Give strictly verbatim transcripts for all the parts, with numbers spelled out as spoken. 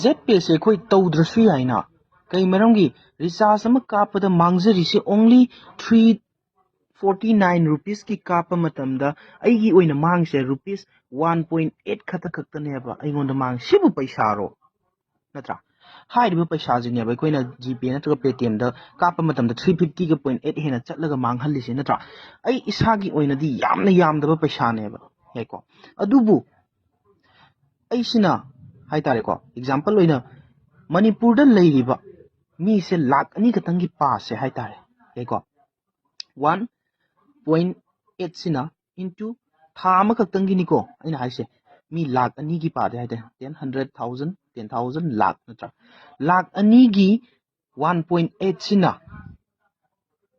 Z ꯄꯦꯁꯦ ꯑꯩꯈꯣꯏ ꯇꯧꯗ꯭ꯔꯁꯨ ꯌꯥꯏꯅ꯫ ꯀꯩ ꯃꯔꯝꯒꯤ? ꯔꯤꯆꯥꯔꯖ ꯑꯃ ꯀꯥꯞꯄꯗ ꯃꯥꯡꯖꯔꯤꯁꯦ only three forty nine rupeesꯀꯤ ꯀꯥꯞꯄ ꯃꯇꯝꯗ ꯑꯩꯒꯤ ꯑꯣꯏꯅ ꯃꯥꯡꯉꯤꯁꯦ ꯔꯨꯄꯤꯁ ꯋꯥꯟ ꯄꯣꯏꯟ ꯑꯩꯠ ꯈꯛꯇ ꯈꯛꯇꯅꯦꯕ ꯑꯩꯉꯣꯟꯗ ꯃꯥꯡꯉꯤ꯫ ꯁꯤꯕꯨ ꯄꯩꯁꯥꯔꯣ? ꯅꯠꯇ꯭ꯔꯥ? ꯍꯥꯏꯔꯤꯕ ꯄꯩꯁꯥꯁꯤꯅꯦꯕ ꯑꯩꯈꯣꯏꯅ ꯖꯤꯄꯦ ꯅꯠꯇ꯭ꯔꯒ ꯄꯦꯇꯤꯑꯦꯝꯗ ꯀꯥꯞꯄ ꯃꯇꯝꯗ ꯊ꯭ꯔꯤ ꯐꯤꯐꯇꯤꯒ ꯄꯣꯏꯟ ꯑꯩꯠ ꯍꯦꯟꯅ ꯆꯠꯂꯒ ꯃꯥꯡꯍꯜꯂꯤꯁꯦ, ꯅꯠꯇ꯭ꯔꯥ? ꯑꯩ ꯏꯁꯥꯒꯤ ꯑꯣꯏꯅꯗꯤ ꯌꯥꯝꯅ ꯌꯥꯝꯗꯕ ꯄꯩꯁꯥꯅꯦꯕ, ꯌꯥꯏꯀꯣ? ꯑꯗꯨꯕꯨ ꯑꯩꯁꯤꯅ ꯍꯥꯏꯇꯥꯔꯦꯀꯣ, ꯑꯦꯛꯖꯥꯝꯄꯜ ꯑꯣꯏꯅ ꯃꯅꯤꯄꯨꯔꯗ ꯂꯩꯔꯤꯕ ꯃꯤꯁꯦ ꯂꯥꯛ ꯑꯅꯤ ꯈꯛꯇꯪꯒꯤ ꯄꯥꯁꯦ ꯍꯥꯏꯇꯥꯔꯦ, ꯌꯥꯏꯀꯣ? ꯋꯥꯟ ꯄꯣꯏꯟ ꯑꯩꯠꯁꯤꯅ ꯏꯟꯇꯨ ꯊꯥ ꯑꯃꯈꯛꯇꯪꯒꯤꯅꯤꯀꯣ ꯑꯩꯅ ꯍꯥꯏꯁꯦ꯫ ꯃꯤ ꯂꯥꯛ ꯑꯅꯤꯒꯤ ꯄꯥꯗꯦ ꯍꯥꯏꯇꯥꯔꯦ, ten hundred thousand, ten thousand, lakh, ꯅꯠꯇ꯭ꯔꯥ? ꯂꯥꯛ ꯑꯅꯤꯒꯤ ꯋꯥꯟ ꯄꯣꯏꯟ ꯑꯩꯠꯁꯤꯅ,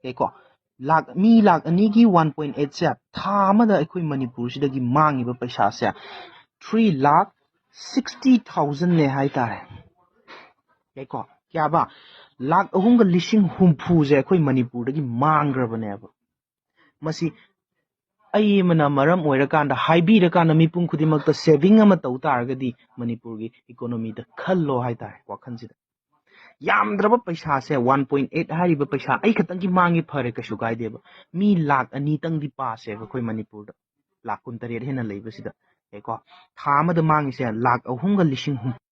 ꯌꯥꯏꯀꯣ? ꯂꯥꯛ, ꯃꯤ ꯂꯥꯛ ꯑꯅꯤꯒꯤ ꯋꯥꯟ ꯄꯣꯏꯟ ꯑꯩꯠꯁꯦ ꯊꯥ ꯑꯃꯗ ꯑꯩꯈꯣꯏ ꯃꯅꯤꯄꯨꯔꯁꯤꯗꯒꯤ ꯃꯥꯡꯉꯤꯕ ꯄꯩꯁꯥꯁꯦ ꯊ꯭ꯔꯤ ꯂꯥꯛ ꯁꯤꯛꯁꯇꯤ ꯊꯥꯎꯖꯟꯅꯦ ꯍꯥꯏꯇꯥꯔꯦ, ꯌꯥꯏꯀꯣ? ꯀꯌꯥꯕ? ꯂꯥꯛ ꯑꯍꯨꯝꯒ ꯂꯤꯁꯤꯡ ꯍꯨꯝꯐꯨꯁꯦ ꯑꯩꯈꯣꯏ ꯃꯅꯤꯄꯨꯔꯗꯒꯤ ꯃꯥꯡꯈ꯭ꯔꯕꯅꯦꯕ꯫ ꯃꯁꯤ ꯑꯩ ꯑꯃꯅ ꯃꯔꯝ ꯑꯣꯏꯔꯀꯥꯟꯗ, ꯍꯥꯏꯕꯤꯔꯀꯥꯟꯗ ꯃꯤꯄꯨꯝ ꯈꯨꯗꯤꯡꯃꯛꯇ ꯁꯦꯚꯤꯡ ꯑꯃ ꯇꯧ ꯇꯥꯔꯒꯗꯤ ꯃꯅꯤꯄꯨꯔꯒꯤ ꯏꯀꯣꯅꯣꯃꯤꯗ ꯈꯜꯂꯣ ꯍꯥꯏꯇꯥꯔꯦ ꯋꯥꯈꯜꯁꯤꯗ꯫ ꯌꯥꯝꯗ꯭ꯔꯕ ꯄꯩꯁꯥꯁꯦ, ꯋꯥꯟ ꯄꯣꯏꯟ ꯑꯩꯠ ꯍꯥꯏꯔꯤꯕ ꯄꯩꯁꯥ ꯑꯩ ꯈꯛꯇꯪꯒꯤ ꯃꯥꯡꯉꯤ, ꯐꯔꯦ, ꯀꯩꯁꯨ ꯀꯥꯏꯗꯦꯕ꯫ ꯃꯤ ꯂꯥꯛ ꯑꯅꯤꯇꯪꯗꯤ ꯄꯥꯁꯦꯕ ꯑꯩꯈꯣꯏ ꯃꯅꯤꯄꯨꯔꯗ, ꯂꯥꯛ ꯀꯨꯟꯇꯔꯦꯠ ꯍꯦꯟꯅ ꯂꯩꯕꯁꯤꯗ, ꯌꯥꯏꯀꯣ? ꯊꯥ ꯑꯃꯗ ꯃꯥꯡꯉꯤꯁꯦ ꯂꯥꯛ ꯑꯍꯨꯝꯒ ꯂꯤꯁꯤꯡ ꯍꯨꯝꯐꯨ꯫